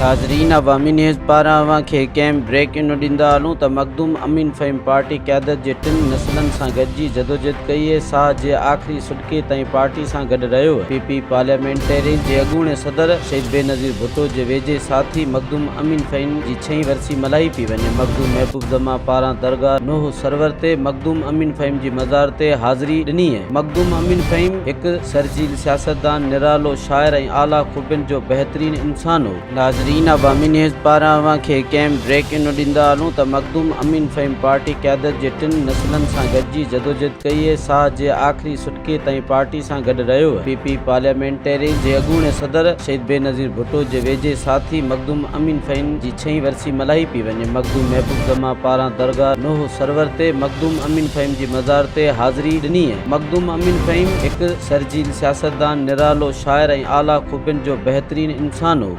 ناظرين عوامي نيوز پاران اوهان کي هڪ اهم بريڪ انو ڏيندا هلون ته مخدوم امين فهيم پارٽي قيادت جي ٽن نسلن سان گڏجي جدوجھد ڪئي ۽ ساهه جي آخري سڏڪي تائين پارٽي سان گڏ رهيو. پي پي پارليامينٽيرين جي اڳوڻي صدر شهيد بينظير ڀٽو جي ويجهي ساٿي مخدوم امين فهيم جي ڇهين ورسي ملهائي پئي وڃي. مخدوم محبوب زمان پاران درگاهه نوح سرور تي مخدوم امين فهيم جي مزار تي حاضري ڏني. مخدوم امين فهيم هڪ سرجيل سياستدان، نرالو شاعر ۽ اعليٰ خوبين جو بهترين انسان هو. ناظرين عوامي نيوز پاران اوهان کي هڪ اهم بريڪ انو ڏيندا هلون ته مخدوم امين فهيم پارٽي قيادت جي ٽن نسلن سان گڏجي جدوجھد ڪئي ۽ ساهه جي آخري سڏڪي تائين پارٽي سان گڏ رهيو. پي پي پارليامينٽيرين جي اڳوڻي صدر شهيد بينظير ڀٽو جي ويجهي ساٿي مخدوم امين فهيم جي ڇهين ورسي ملهائي پئي وڃي. مخدوم محبوب زمان پاران درگاهه نوح سرور تي مخدوم امين فهيم جي مزار تي حاضري ڏني. مخدوم امين فهيم هڪ سرجيل سياستدان، نرالو شاعر ۽ اعليٰ خوبين جو بهترين انسان هو.